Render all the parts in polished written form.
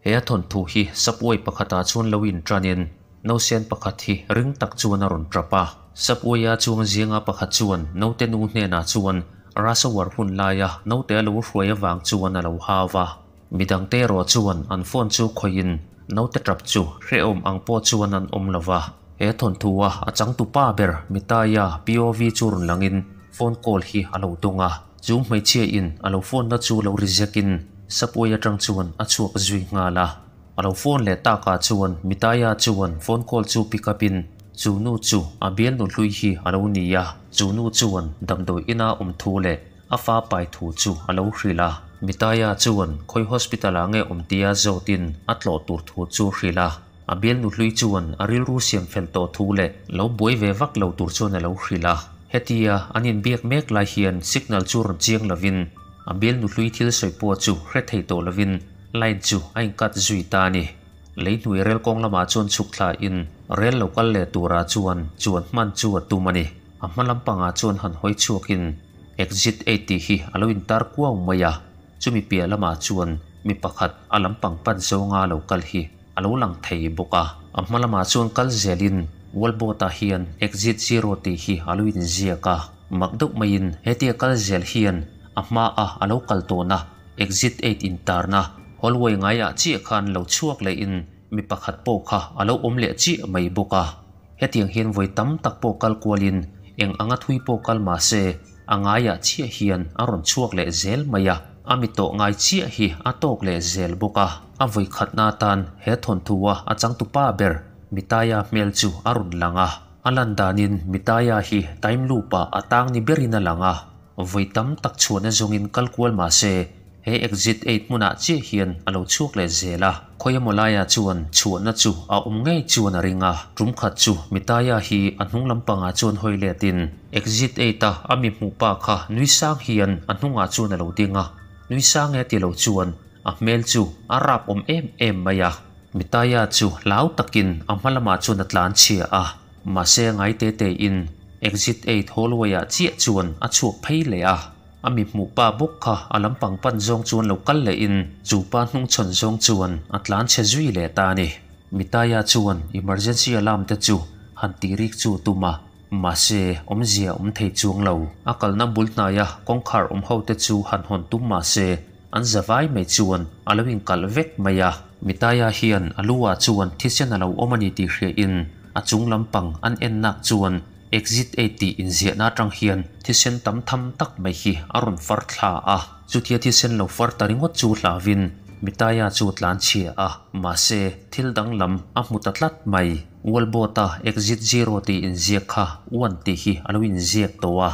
He a thawnthu hi subway pakhatah chuan lo in tanin nausen pakhat hi ring tak chuan a rawn tap a. Subway a chuang zinga pakhat chuan naute nu hnenah chuan rush hour hun laia naute a lo hruai avang chuan a lo hau va. Midangte erawh chuan an phone chu khawihin naute tap chu hrehawm ang pawh chuan an awm lo va. He thawnthu a a changtupa ber Mitaya POV chu rawn langin phone call hi a lo dawng a. Chu hmeichhia in a lo phone na chu lo reject in subway atang chuan a chhuak zui nghal a. A lo phone leh takah chuan Mitaya chuan phone call chu pick up in chu nu chu a bialnu hlui hi a lo ni a. Chu nu chuan damdawi ina awm thu leh a fa pai thu chu a lo hrilh a. Mitaya chuan khawi hospital ah nge awm tia zawtin a tlawh tur thu chu hrilh a. A bialnu hlui chuan a rilru siam fel tawh thu leh lo buai ve vak lo tur chuan a lo hrilh a. Hetia an inbiak mek lai hian signal chu rawn chiang lovin a bialnu hlui thil sawi pawh chu hre thei tawh lovin line chu a incut zui ta a ni. Lei hnuai rel kawng lamah chuan chhuk thla in rel lo kal leh turah chuan chuan hman chu a tum a ni. A hma lampangah chuan han hawi chhuakin exit eight tih hi a lo intar kuau mai a, chumi piah lamah chuan mi pakhat a lampang pan zawnga lo kal hi a lo lang thei bawk a. A hma lamah chuan kal zelin wallboard ah hian exit zero tih hi a lo inziak a. Mak deuh maiin hetia kal zel hian a hma a a lo kal tawhna exit eight intarna hallway ngaiah chiah khan lo chhuak lehin mi pakhat pawh kha a lo awm leh chiah mai bawk a. Hetiang hian vawi tam tak pawh kal kualin eng anga thui pawh kal mah se a ngaiah chiah hian a rawn chhuak leh zel mai a, a mi tawh ngai chiah hi a tawk leh zel bawk a. A vawi khatna atan he thawnthu-a a changtupa ber Mitaya hmel chu a rawn lang a. A lan danin Mitaya hi time loop-ah a tang ni berin a lang a, vawi tam tak chhuahna zawngin kal kual mah se He exit eight hmunah chiah hian a lo chhuak leh zel a, khawi emaw laiah chuan chhuahna chu a awm ngei chuan a ring a. Tum khat chu Mitaya hi a hnung lampangah chuan hawi letin exit eight a a mi hmuh pa kha nui sang hian a hnungah chuan a lo ding a, nui sang e ti lo chuan a hmel chu a rap awm em em mai a. Mitaya chu hlau takin a hma lamah chuan a tlan chhia a, mahse ngai te tein exit eight hallway ah chiah chuan a chhuak phei leh a. A mi hmuh pa bawk kha a lampang pan zawng chuan lo kal leh in chu pa hnungchhawn zawng chuan a tlan chhe zui leh ta a ni. Mitaya chuan emergency alarm te chu han tih rik chu a tum a, mahse awmzia awm thei chuang lo. A kalna bul hnaia kawngkhar awm ho te chu han hawn tum mahse an zavai mai chuan a lo inkalh vek mai a. Mitaya hian a lu ah chuan thisen a lo awm a ni tih hria in a chung lampang an en nak chuan Exit eight tih inziahna atang hian thisen tam tham tak mai hi a rawn far thla a. Chutia thisen lo far ta ringawt chu hlauhin Mitaya chu tlan chhia a, mahse thil danglam a hmu ta tlat mai. Wallboard a exit zero tih inziak kha one tih hi a lo inziak tawh a.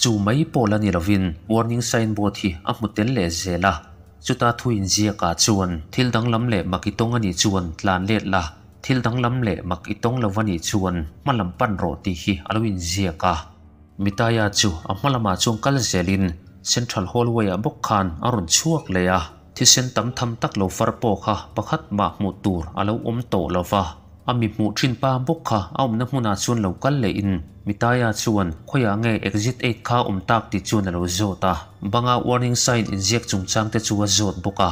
Chu mai pawh la ni lovin warning sign board hi a hmu tel leh zel a. Chuta thu inziakah chuan thil danglam leh mak i tawng a nih chuan tlan let la. Thil danglam leh mak i tawng lo a nih chuan hma lam pan rawh tih hi a lo inziak a. Mitaya chu a hma lamah chuan kal zelin Central Hallway ah bawk khan a rawn chhuak leh a, thisen tam tham tak lo far pawh kha pakhat mah hmuh tur a lo awm tawh lo va. A mi hmuh thin pa bawk kha a awmna hmunah chuan lo kal lehin Mitaya chuan khawiah nge exit eight kha awm tak tih chuan a lo zawt a. Banga warning sign inziak chungchang te chu a zawt bawk a.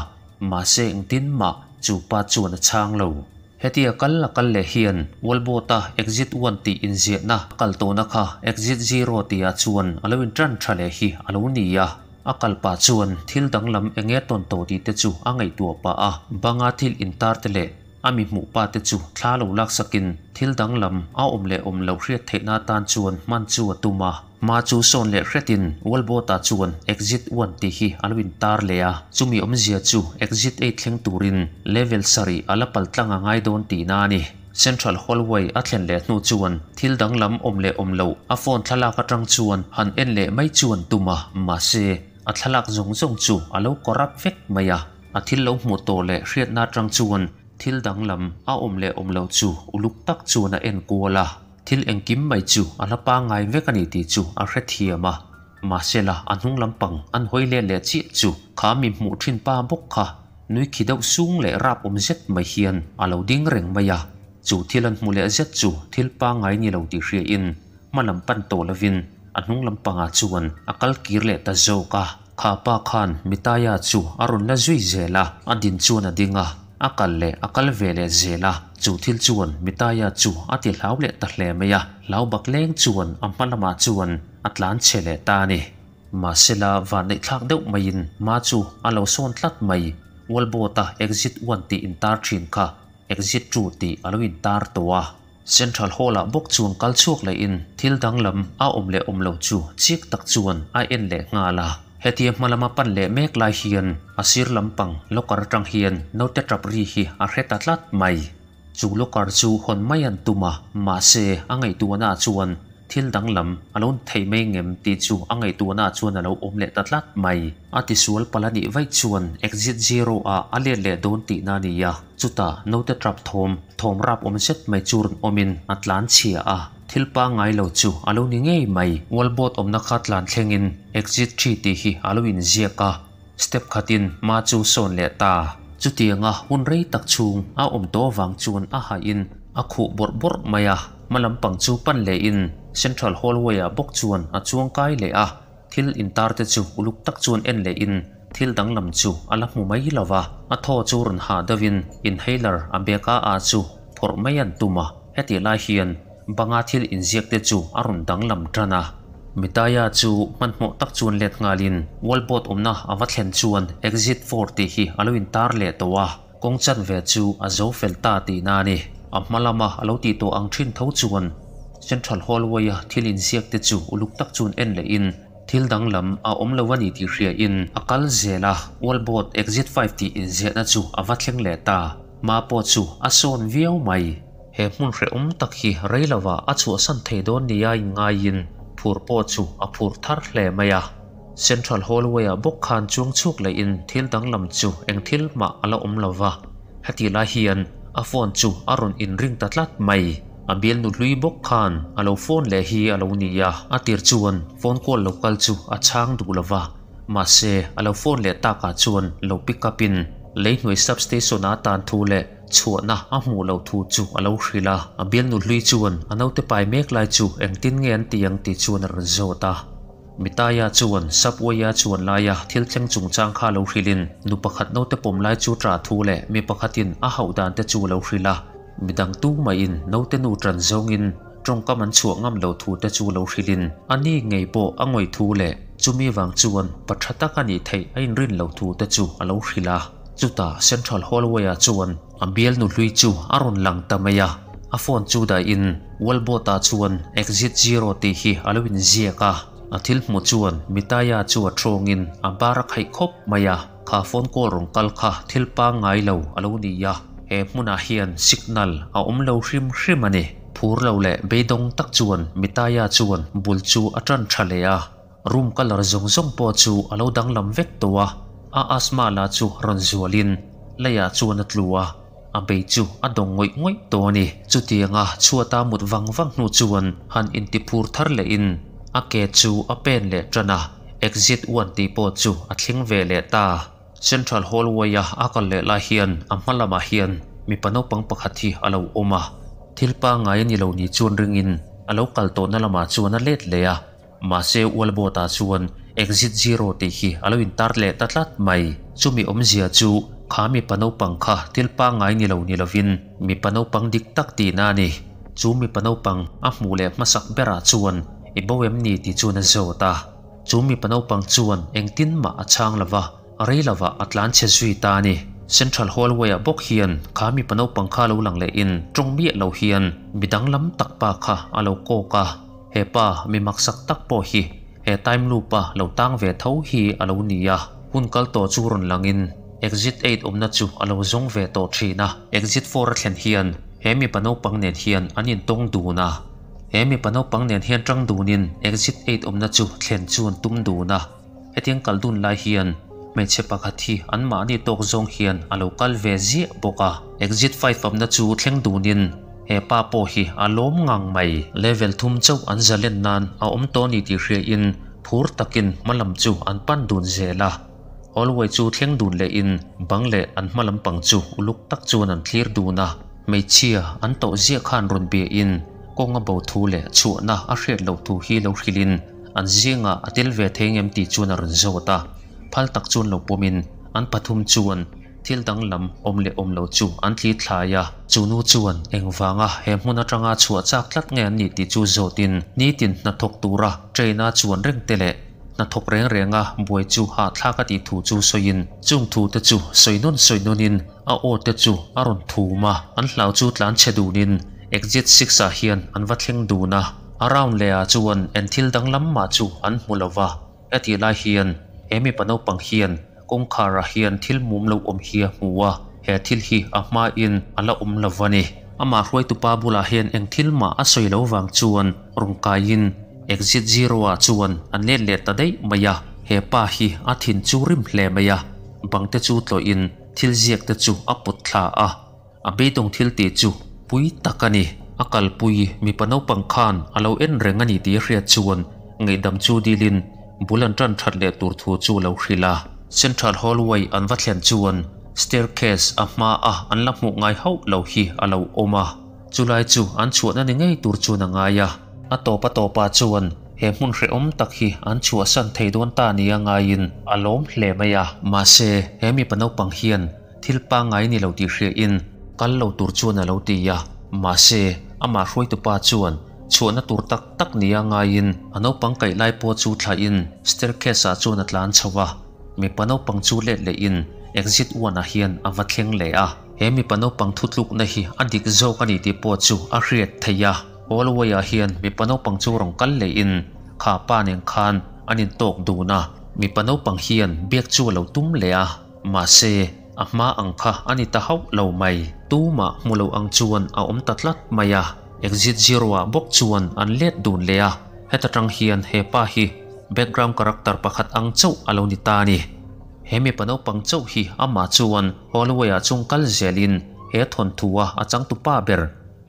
Mahse engtin mah chu pa chuan a chhang lo. Hetia kal a kal leh hian wallboard a exit one tih inziahna a kal tawhna kha exit zero tihah chuan a lo intan tha leh hi a lo ni a. A kal pah chuan thil danglam eng nge tawn tawh tih te chu a ngaihtuah pah a. Banga thil intar te leh a mi hmuh pa te chu thla lo laksakin thil danglam a awm leh awm loh hriat theihna atan chuan hman chu a tum a. Hma chu sawn leh hretin wallboard-ah chuan exit one tih hi a lo intar leh a, chumi awmzia chu exit eight thleng turin level sarih a la pal tlang a ngai dawn tihna a ni. Central hallway a thlen leh hnu chuan thil danglam awm leh awm loh a phone thlalak atang chuan han en leh mai chu an tum a, mahse a thlalak zawng zawng chu a lo corrupt vek mai a, a thil lo hmuh tawh leh hriatna atang chuan thil danglam a awm leh awm loh chu uluk tak chuan a en kual a. Thil engkim mai chu a la pangngai vek a ni tih chu a hrethiam a, mahsela a hnung lampang an hawi let leh chiah chu kha mi hmuh thin pa bawk kha nui khi deuh sung leh rap awm zet mai hian a lo ding reng mai a, chu thil an hmuh leh zet chu thil pangngai ni lo tih hriain hma lam pan tawh lovin a hnung lampangah chuan a kal kir leh ta zawk a. Kha pa khan Mitaya chu a rawn la zui zel a, a din chuan a ding a. A kal leh a kal ve leh zel a, chu thil chuan Mitaya chu a ti hlau leh ta hle mai a, hlau bak leng chuan a hma lamah chuan a tlan chhe leh ta a ni. Mahsela vanneih thlak deuh maiin hma chu a lo sawn tlat mai, Wallboard-a exit one tih intar thin kha exit two tih a lo intar tawh a. Central Hall-ah bawk chuan kal chhuak lehin thil danglam a awm leh awm lo chu chik tak chuan a en leh nghal a. Hetia hma lama pan leh mek lai hian a sir lampang locker atang hian naute tap ri hi a hre ta tlat mai. Chu locker chu hawn mai an tum a, mahse a ngaihtuahnaah chuan thil danglam a lo ni thei mai ngem tih chu a ngaihtuahnaah chuan a lo awm leh ta tlat mai. A tisual palh a nih vaih chuan exit zero ah a let leh dawn tihna a ni a, chutah naute tap thawm thawm rap awm zet mai chu rawn awmin a tlan chhia a. Thil pangngai lo chu a lo ni ngei mai. Wallboard awmna kha tlan thlengin exit three tih hi a lo inziak a, step khatin hma chu sawn leh ta. Chutianga hun rei tak chhung a awm tawh avang chuan a hahin a khuh bawrh bawrh mai a, hma lampang chu pan lehin Central Hallway ah bawk chuan a chuang kai leh a, thil intar te chu uluk tak chuan en lehin thil danglam chu a la hmu mai lo va, a thaw chu rawn hah deuhin inhaler a bag a ah chu phawrh mai an tum a. Hetih lai hian banga thil inziak te chu a rawn danglam tan a. Mitaya chu hmanhmawh tak chuan let nghalin wallboard awmna a va thlen chuan exit 4 tih hi a lo intar leh tawh a, kawng chanve chu a zo fel ta tihna a ni. A hma lama a lo tih tawh ang thin tho chuan Central Hallway a thil inziak te chu uluk tak chuan en lehin thil danglam a awm lo a ni tih hriain a kal zel a, wallboard exit 5 tih inziahna chu a va thleng leh ta. Hma pawh chu a sawn viau mai. He hmun hrehawm tak hi rei lovah a chhuahsan thei dawn nia inngaiin phur pawh chu a phur thar hle mai a. Central Hallway-ah bawk khan chuang chhuak lehin thil danglam chu eng thil mah a la awm lo va. Heti lai hian a phone chu a rawn inring ta tlat mai. A bialnu hlui bawk khan a lo phone leh hi a lo ni a. A tir chuan phone call lo kal chu a chhang duh lo va. Mahse, a lo phone leh takah chuan lo pick up in leihnuai substation-a tan thu leh chhuahna a hmuh loh thu chu a lo hrilh a. A bialnu hlui chuan a naute pai mek lai chu engtin nge an ti ang tih chuan a rawn zawt a. Mitaya chuan subway-a chuan laia thil thleng chungchang kha lo hrilhin nu pakhat naute pawm lai chu ṭah thu leh mi pakhatin a hauh dan te chu a lo hrilh a. Midang tu maiin naute nu ṭan zawngin Tawngkam an chhuah ngam lo thu te chu lo hrilhin a ni ngei pawh a ngawih thu leh chumi vang chuan pa tha tak a nih theih a inrin lo thu te chu a lo hrilh a. Chutah Central Hallway-ah chuan a bialnu hlui chu a rawn lang ta mai a, a phone chu dahin wallboard-ah chuan Exit Zero tih hi a lo inziak a, a thil hmuh chuan Mitaya chu a thawngin a bar a khaih khawp mai a. Kha phone call rawn kal kha thil pangngai lo a lo ni a, he hmunah hian signal a awm lo hrim hrim a ni. Phur lo leh beidawng tak chuan Mitaya chuan bul chu a tan tha leh a, room colour zawng zawng pawh chu a lo danglam vek tawh a, a asthma lah chu rawn zualin leiah chuan a tlu a, a bei chu a dawng ngawih ngawih tawh a ni. Chutianga chhuata mut vang vang hnu chuan han intiphur thar lehin a ke chu a pen leh tan a, exit one tih pawh chu a thleng ve leh ta. Central Hallway-a a kal leh lai hian a hma lamah hian mipa naupang pakhat hi a lo awm a, thil pangngai a ni lo ni chuan ringin a lo kal tawhna lamah chuan a let leh a, mahse Ualbawt-ah chuan Exit Zero tih hi a lo intar leh ta tlat mai. Chumi awmzia chu kha mipa naupang kha thil pangngai ni lo ni lovin mipa naupang dik tak tihna a ni. Chu mipa naupang a hmuh leh hmasak berah chuan i bo em ni tih chuan a zawt a. Chu mipa naupang chuan engtin mah a chhang lo va, rei lovah a tlan chhe zui ta a ni. Central Hallway-ah bawk hian kha mipa naupang kha lo lang lehin tawng miah lo hian mi danglam tak pa kha a lo kawk a. He pa mi maksak tak pawh hi he time loop-a lo tang ve tho hi a lo ni a. Hun kal tawh chu rawn langin Exit eight awmna chu a lo zawng ve tawh thin a. Exit four a thlen hian he mipa naupang nen hian an intawng dun a. He mipa naupang nen hian tang dunin exit eight awmna chu thlen chu an tum dun a, hetiang kal dun lai hian hmeichhe pakhat hi anmahni tawk zawng hian a lo kal ve ziah bawk a. Exit five awmna chu thleng dunin he pa pawh hi a lawm ngang mai. Level thum chauh an zalen nan a awm tawh ni tih hriain phur takin hma lam chu an pan dun zel a. Hallway chu thleng dun lehin bang leh an hma lampang chu uluk tak chuan an thlir dun a. Hmeichhia an tawh ziah khan rawn biahin kawng a bo thu leh chhuahna a hriat loh thu hi lo hrilhin an zingah a tel ve thei ngem tih chuan a rawn zawt a. Phal tak chuan lo pawmin an pathum chuan. thil danglam awm leh awm lo chu an thli thlai a. Chu nu chuan engvanga he hmun atanga chhuah chak tlat nge an nih tih chu zawtin nitin hnathawk tura train a chuan reng te leh hnathawk reng renga buai chu hahthlak a tih thu chu sawiin chung thu te chu sawi nawn sawi nawnin a aw te chu a rawn thum a. An hlau chu tlanchhe dunin exit 6 ah hian an va thleng dun a. A round leh ah chuan eng thil danglam mah chu an hmu lo va. Heti lai hian he mipa naupang hian kawngkhar ah hian thil mum lo awm hi a hmu a, he thil hi a hma in a la awm lo a ni. Amah hruaitupa bulah hian eng thil mah a sawi lo vang chuan rawn kaiin exit zero ah chuan an let leh ta daih mai a. He pa hi a thin chu rim hle mai a, bang te chu tlawhin thil ziak te chu a pawt thla a. A beidawng thil tih chu pui tak a ni. A kalpui mipa naupang khan a lo en reng a ni tih a hriat chuan ngaihdam chu dilin bul an tan that leh tur thu chu a lo hrilh a. Central Hallway an va thlen chuan staircase a hma a an la hmuh ngai hauh lo hi a lo awm a. Chulai chu an chhuahna ni ngei tur chuan a ngai a. A tawp a tawpah chuan he hmun hrehawm tak hi an chhuahsan thei dawn ta nia ngaiin a lawm hle mai a. Mahse, he mipa naupang hian Thil pangngai ni lo tih hria in kal lo tur chuan a lo ti a, mahse amah hruaitupa chuan chhuahna tur tak tak nia ngaiin a naupang kaih lai pawh chu thlahin staircase ah chuan a tlan chho a, mipa naupang chu let leh in exit one ah hian a va thleng leh a. He mipa naupang thutlukna hi a dik zawk a ni tih pawh chu a hriat theih a, hallway ah hian mipa naupang chu rawn kal leh in kha pa nen khan an intawk dun a, mipa naupang hian biak chu a lo tum leh a. Mahse, a hma ang kha a ni ta hauh lo mai. Tumah hmu lo ang chuan a awm ta tlat mai a. Exit zero ah bawk chuan an let dun leh a, heta tang hian he pa hi background character pakhat ang chauh a lo ni ta a ni. He mipa naupang chauh hi amah chuan hallway ah chung kal zelin he thawnthu a a changtupa ber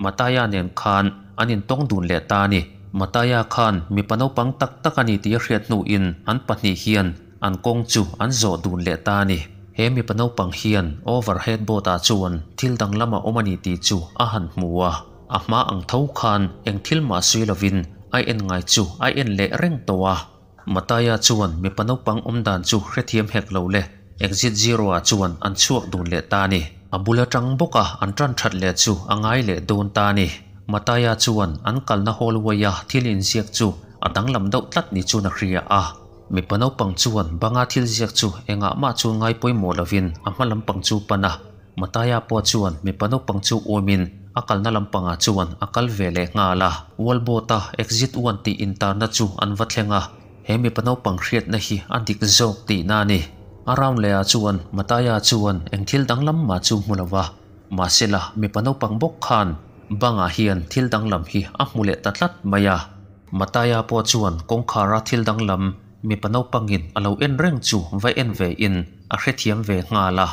Mataya nen khan an intawng dun leh ta a ni. Mataya khan mipa naupang tak tak a ni tih a hriat hnuin an pahnih hian An kawng chu an zawh dun leh ta a ni. He mipa naupang hian overhead board ah chuan thil danglam a awm a ni tih chu a han hmu a. A hma ang tho khan eng thil mah sawi lovin a en ngai chu a en leh reng tawh a. Mataya chuan mipa naupang awm dan chu hrethiam hek lo le, exit zero ah chuan an chhuak dun leh ta a ni. A bul atang bawk a an tan that leh chu a ngai leh dawn ta a ni. Mataya chuan an kalna hallway a thil inziak chu a danglam deuh tlat ni chuan a hria a. Mipa naupang chuan banga thil ziak chu engah mah chu ngai pawimawh lovin a hma lampang chu pan a. Mataya pawh chuan mipa naupang chu uamin a kalna lampangah chuan a kal ve leh nghal a. Wallboard-a exit one tih intarna chu an va thleng a, he mipa naupang hriatna hi a dik zawk tihna a ni. A round lehah chuan Mataya chuan eng thil danglam mah chu hmu lo va, mahsela mipa naupang bawk khan bangah hian thil danglam hi a hmu leh ta tlat mai a. Mataya pawh chuan kawngkhara thil danglam mipa naupangin a lo en reng chu va en ve in a hrethiam ve nghal a.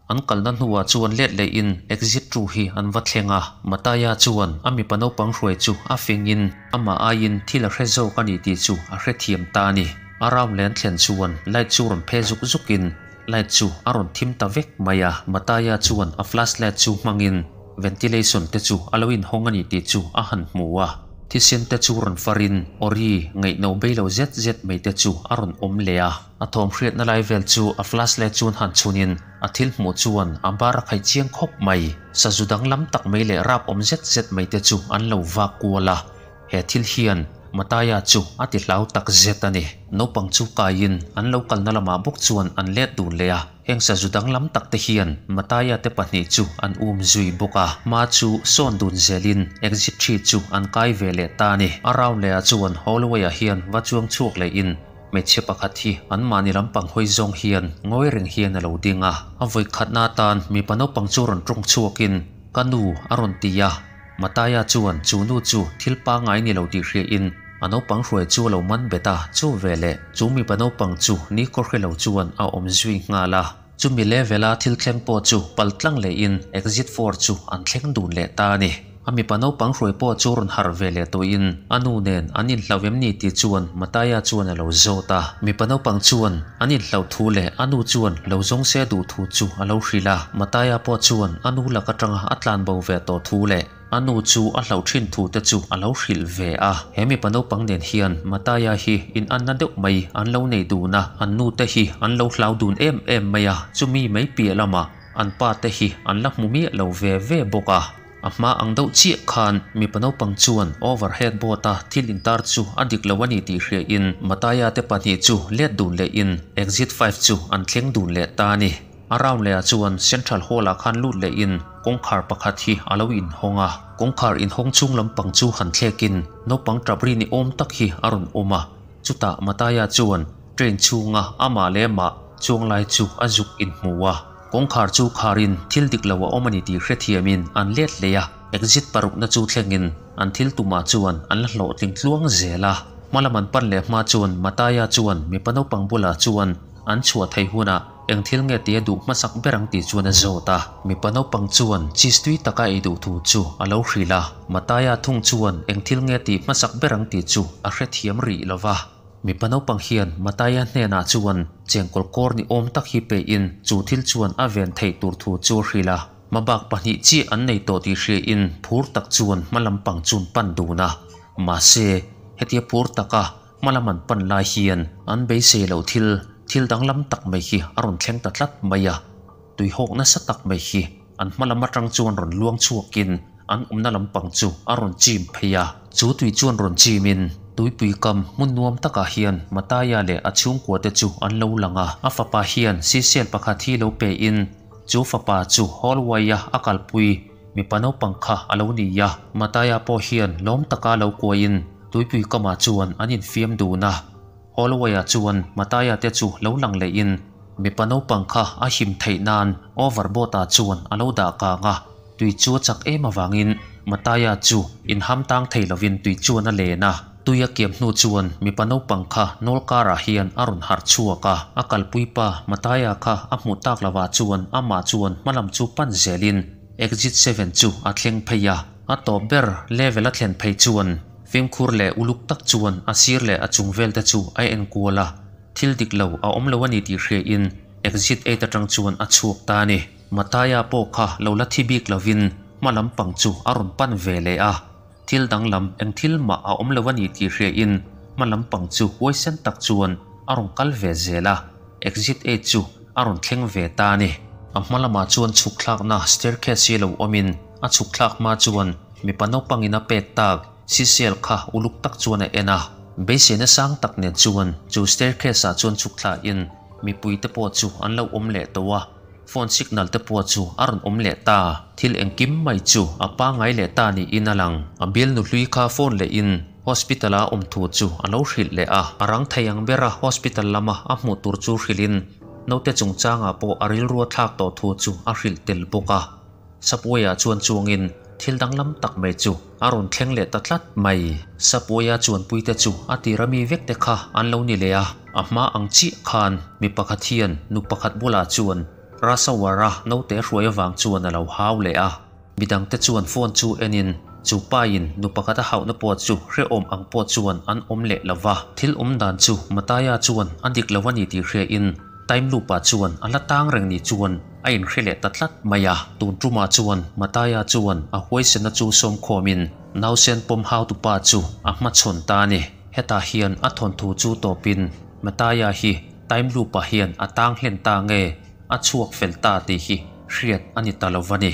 An kalna hnuah chuan let leh in exit two hi an va thleng a. Mataya chuan a mipa naupang hruai chu a fing in amah aiin thil a hre zawk a ni tih chu a hrethiam ta a ni. A round len thlen chuan light chu rawn phe zuk zuk in light chu a rawn thim ta vek mai a. Mataya chuan a flashlight chu hmangin Ventilation te chu a lo inhawng a ni tih chu a han hmu a, thisen te chu rawn farin Ori ngaihno bei lo zet zet mai te chu a rawn awm leh a. A thawm hriatna lai vel chu a flashlight chuan han chhunin a thil hmuh chuan a bar a khaih chiang khawp mai. Sazu danglam tak mai leh rap awm zet zet mai te chu an lo vak kual a. He thil hian Mataya chu a ti hlau tak zet a ni. Naupang chu kaiin an lo kalna lamah bawk chuan an let dun leh a. Heng sazu danglam tak te hian Mataya te pahnih chu an um zui bawk a. Hma chu sawn dun zelin exit thi chu an kai ve leh ta a ni. A round lehah chuan hallway-ah hian va chuang chhuak lehin hmeichhia pakhat hi anmahni lampang hawi zawng hian ngawi reng hian a lo ding a. A vawikhatna atan mipa naupang chu rawn tawng chhuakin, Ka nu, a rawn ti a. Mataya chuan chu nu chu thil pangngai ni lo tih hriain a naupang hruai chu a lo man bet a, chu veleh chu mipa naupang chu ni kawr hre lo chuan a awm zui nghal a. Chumi levela thil thleng pawh chu pal tlang lehin exit four chu an thleng dun leh ta a ni. A mipa naupang hruai pawh chu rawn harh ve leh tawhin a nu nen an inhlauh em ni tih chuan Mataya chuan a lo zawt a. Mipa naupang chuan an inhlauh thu leh a nu chuan lo zawng se duh thu chu a lo hrilh a. Mataya pawh chuan a nu lak atanga a tlan bo ve tawh thu leh a nu chu a hlauh thin thu te chu a lo hrilh ve a. He mipa naupang nen hian Mataya hi in anna deuh mai an lo nei dun a, an nu te hi an lo hlau dun em em mai a, chumi mai piah lamah. An pa te hi an la hmu miah lo ve ve bawk a. A hma ang deuh chiah khan mipa naupang chuan overhead board a thil intar chu a dik lo a ni tih hriain Mataya te pahnih chu let dun lehin exit five chu an thleng dun leh ta a ni. A round lehah chuan Central Hall ah khan lut lehin kawngkhar pakhat hi a lo inhawng a. Kawngkhar inhawng chung lampang chu han thlekin naupang tap ri ni awm tak hi a rawn awm a. Chutah Mataya chuan train chhunga amah leh amah chuang lai chu a zuk inhmu a. Kawngkhar chu kharin thil dik lo a awm a ni tih hrethiamin an let leh a, exit parukna chu thlengin an thil tumah chuan an la hlawhtling tluang zel a. Hmalam an pan leh hma chuan Mataya chuan mipa naupang bulah chuan an chhuah theih hunah eng thil nge tih a duh hmasak ber ang tih chuan a zawt a. Mipa naupang chuan cheese tui taka ei duh thu chu a lo hrilh a, Mataya thung chuan eng thil nge tih hmasak ber ang tih chu a hrethiam rih lo va. Mipa naupang hian Mataya hnenah chuan chengkawl kawr ni awm tak hi peihin chu thil chuan a ven theih tur thu chu a hrilh a. Hmabak pahnih chiah an nei tawh tih hriain phur tak chuan hma lampang chu an pan dun a. Mahse, hetia phur taka hma lam an pan lai hian an beisei loh thil, thil danglam tak mai hi a rawn thleng ta tlat mai a. Tuihawk nasa tak mai hi an hma lam atang chuan rawn luang chhuakin An awmna lampang chu a rawn chim phei a. Chu tui chuan rawn chimin tuipui kam hmun nuam takah hian Mataya leh a chhungkuate chu an lo lang a. A fapa hian sisel pakhat hi lo pein chu fapa chu hallway-a a kalpui mipa naupang kha a lo ni a. Mataya pawh hian lawm taka lo kuaiin tuipui kamah chuan an infiam dun a. Holloway-a chuan Mataya te chu lo lang lehin mipa naupang kha a him theih nan overboard-ah chuan a lo dah kang a, tui chu a chak em avangin Mataya chu inham tang thei lovin tui chuan a len a. Tui a kiam hnu chuan mipa naupang kha nawl karah hian a rawn harh chhuak a, a kalpui pa Mataya kha a hmuh tak lovah chuan amah chuan hmalam chu pan zelin exit seven chu a thleng phei a. A tawp ber level a thlen phei chuan Fimkhur leh uluk tak chuan a sir leh a chung vel te chu a en kual a, thil dik lo a awm lo a ni tih hriain exit eight atang chuan a chhuak ta a ni. Mataya pawh kha lo la thi bik lovin hma lampang chu a rawn pan ve leh a, thil danglam eng thil mah a awm lo a ni tih hriain hma lampang chu huaisen tak chuan a rawn kal ve zel a, exit eight chu a rawn thleng ve ta a ni. A hma lamah chuan chhuk thlakna staircase hi lo awmin a chhuk thlak hma chuan Mipa naupangin a pek tak sisel kha uluk tak chuan a en a, beiseina sang tak nen chuan chu staircase ah chuan chhuk thlain mipui te pawh chu an lo awm leh tawh a, phone signal te pawh chu a rawn awm leh ta. Thil engkim mai chu a pangngai leh ta niin a lang. A bialnu hlui kha phone lehin hospital a awm thu chu a lo hrilh leh a, a rang thei ang bera hospital lama a hmuh tur chu hrilhin naute chungchangah pawh a rilru a thlak tawh thu chu a hrilh tel bawk a. Subway-ah chuan chuangin thil danglam tak mai chu a rawn thleng leh ta tlat mai. Subway-a chuanpuite chu a tira mi vek te kha an lo ni leh a, a hma ang chiah khan mi pakhat hian nu pakhat bulah chuan Rasawara naute hruai avang chuan a lo hau leh a. Midangte chuan phone chu enin chu pain nu pakhat a hauhna pawh chu hrehawm ang pawh chuan an awm leh lo va. Thil awm dan chu Mataya chuan a dik lo a ni tih hriain time loop-ah chuan a la tang reng ni chuan A inhre leh ta tlat mai a. Tun tumah chuan Mataya chuan a huaisena chu sawmkhawmin nausen pawm hautupa chu a hmachhawn ta a ni. Hetah hian a thawnthu chu tawpin Mataya hi time loop-ah hian a tang hlen ta nge a chhuak fel ta tih hi hriat a ni ta lo va ni.